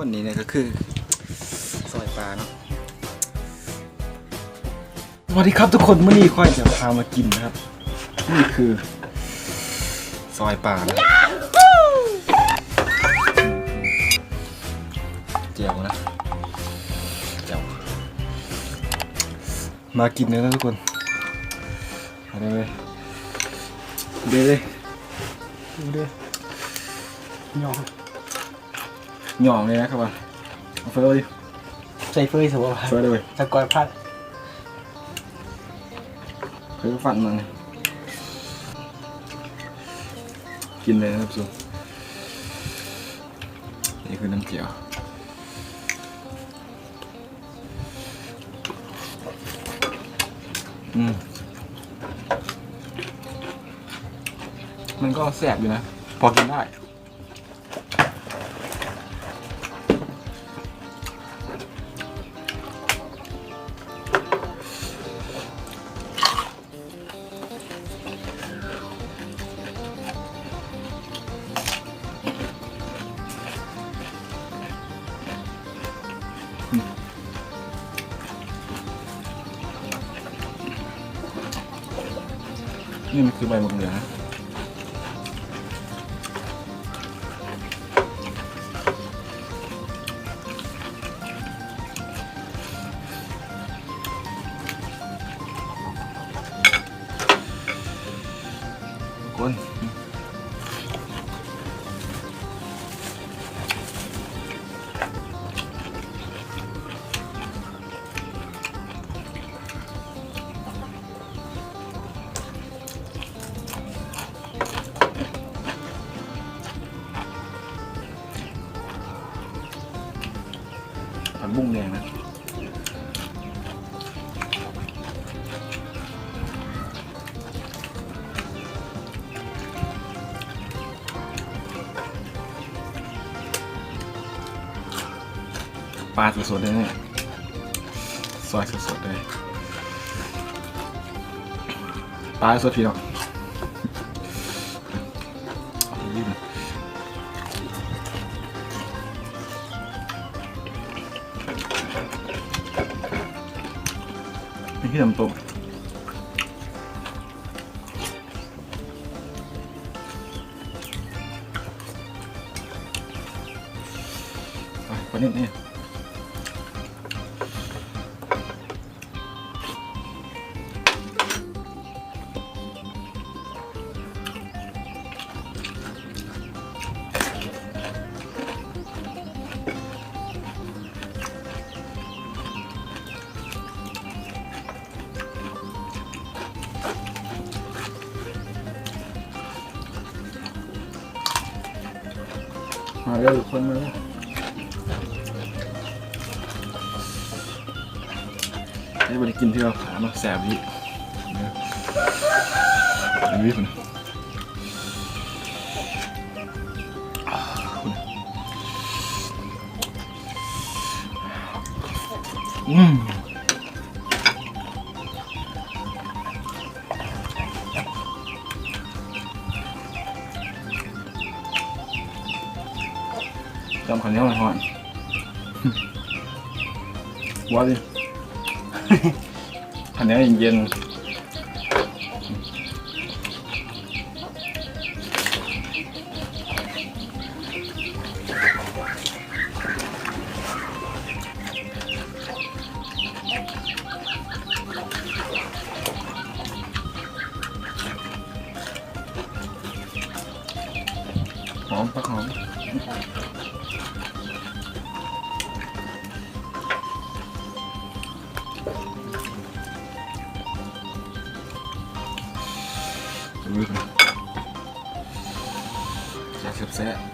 ຄົນນີ້ເນຍກໍຄືຊອຍປາເນາະ. ສະຫວັດດີຄັບທຸກຄົນ, ມື້ນີ້ຂ້ອຍຈະພາມາກິນນະຄັບ. ນີ້ຄືຊອຍປານະ, ແຈ່ວນະ, ແຈ່ວ. ມາກິນເດີນະທຸກຄົນ, ມາເດີເວີຍ, ເດີເວີຍ, ເດີ ຫຍ້ອງ ຫຍ້ອງເລີຍນະຄັບວ່າ. ເຟີ້ເລີຍ, ໃສ່ເຟີ້ຊິບໍ່? ເຟີ້ເລີຍເວີຍ, ສະກອຍພັດ ເຟີ້ຟັນມັນ. ກິນເລີຍນະຄັບທຸກຄົນ, ນີ້ຄືນ້ຳແຈ່ວ. ອືມ ມັນກໍແຊບຢູ່ນະ, ພໍກິນໄດ້. ນີ້ມັນຄືໃບໝາກເຫຼືອນະ. ຄົນ ຜັກບຸ້ງແດງນະ, ປາສົດໆເລີຍ, ຊອຍສົດໆເລີຍ, ປາສົດພີ່ນ້ອງ. ນີ້ຄືນ້ຳຕົ້ມ. ໄປ ປານິດນີ້. ມາເດີທຸກຄົນ ມາເດີ. ໄດ້ບໍ່ໄດ້ກິນເທື່ອ ຂາເນາະ ແຊບອີ່ຫຼີ. ອືມ. ຈ້ຳເຂົ້າໜຽວຮ້ອນໆ ບໍ່ດີ ເຂົ້າໜຽວເຢັນໆ. ຫອມ ຜັກຫອມ. ແຊບໆ.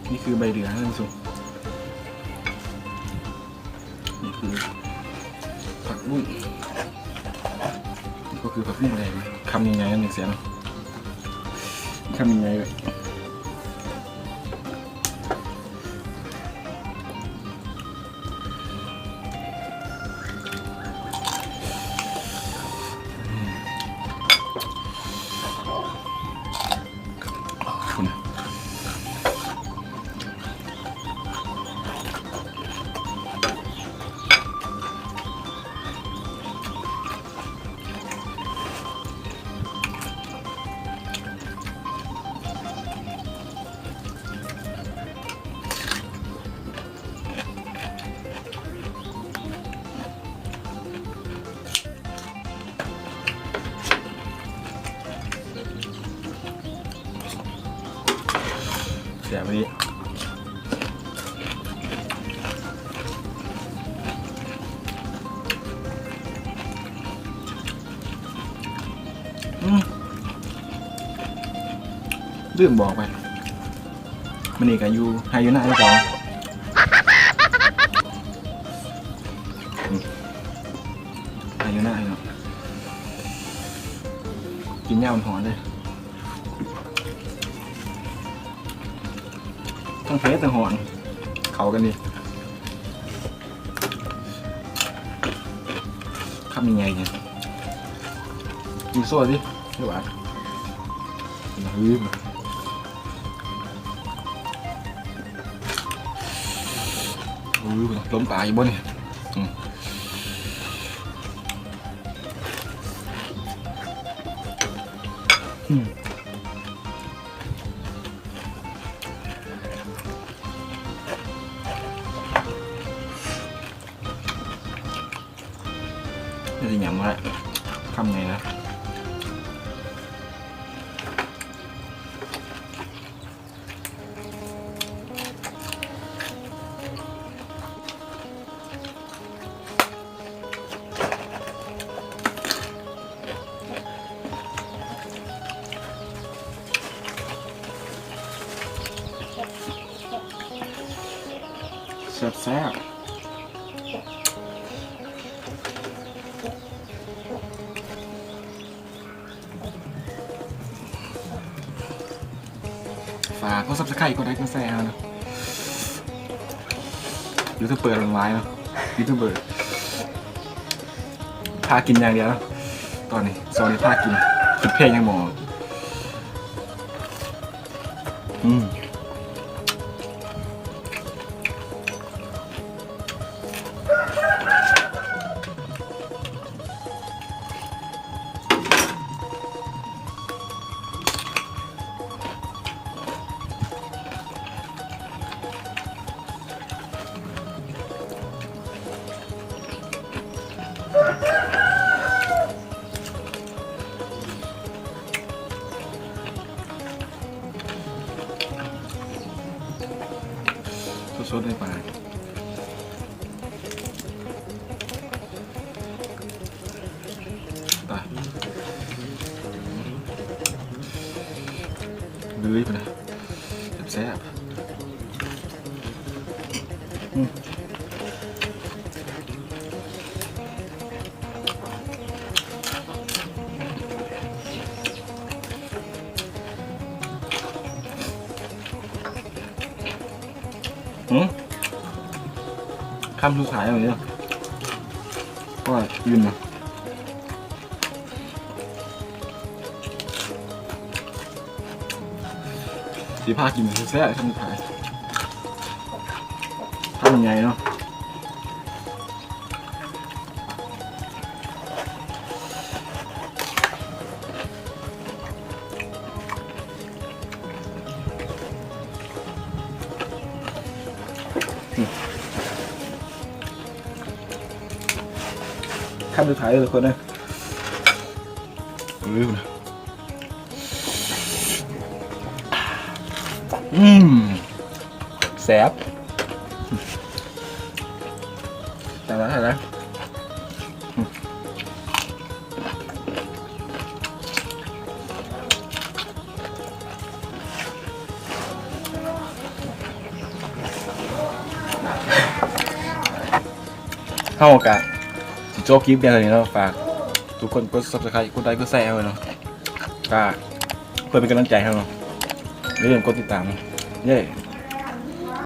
ນີ້ຄືໃບເດືອນ ທ່ານຜູ້ຊົມ. ນີ້ຄືຜັກບຸ້ງ. ນີ້ກໍຄືຜັກບຸ້ງແດງ ຄຳໃຫຍ່ໆ ນັ້ນຈັ່ງຊີ້ເນາະ ຄຳໃຫຍ່ໆ ເລີຍ. ແຊບອີ່ຫຼີ ອືມ ລືມບອກໄປ. ມື້ນີ້ກໍຢູ່ໄຮ່ຢູ່ນາຄືເກົ່າ ອືມ ໄຮ່ຢູ່ນາເນາະ ກິນຍາມມັນຮ້ອນເດ້ ທັງເຜັດທັງຮ້ອນ ເຂົ້າກັນດີ. ຄຳໃຫຍ່ໆ ນີ້ ກິນໂຊດຕິ ຄືວ່າ ອືມ ອືມ ຕົ້ມປາຢູ່ບໍ່ນີ້ ອືມ ອືມ. ນີ້ຊິຫຍັງວະ ຄຳໃຫຍ່ນະ ແຊບໆ. ຝາກກົດ Subscribe ກົດໄລ ກົດແຊເຮົາເນາະ ຢູທູບເບີຫຼາຍເນາະ ຢູທູບເບີ ພາກິນຢ່າງດຽວເນາະ ຕອນນີ້ ຊ່ວງນີ້ພາກິນ ຄິດເພງຍັງບໍ່ອອກ ອືມ. ສົດໆ ເລີຍປາ ຕາຍ ເລີຍພຸ້ນນະ ແຊບໆ ອືມ. ຫືມ ຄຳສຸດທ້າຍເອົານີ້ເດີ ໂອ້ຍ ອີ່ມນະ ຊິພາກິນແຊບໆ ຄຳສຸດທ້າຍ ຄຳໃຫຍ່ເນາະ. ຄຳສຸດທ້າຍເດີທຸກຄົນເດີ ຢ່າລືມນະ. ອືມ ແຊບ ແຊບຫຼາຍ ແຊບຫຼາຍ. ເຮົາກະຊິ ຈົບຄລິບພຽງເທົ່ານີ້ເນາະ ຝາກທຸກຄົນກົດ Subscribe ກົດໄລ ກົດແຊໃຫ້ເນາະ ກະເພື່ອເປັນກຳລັງໃຈໃຫ້ເຮົາເນາະ ຢ່າລືມກົດຕິດຕາມ ເຢ້.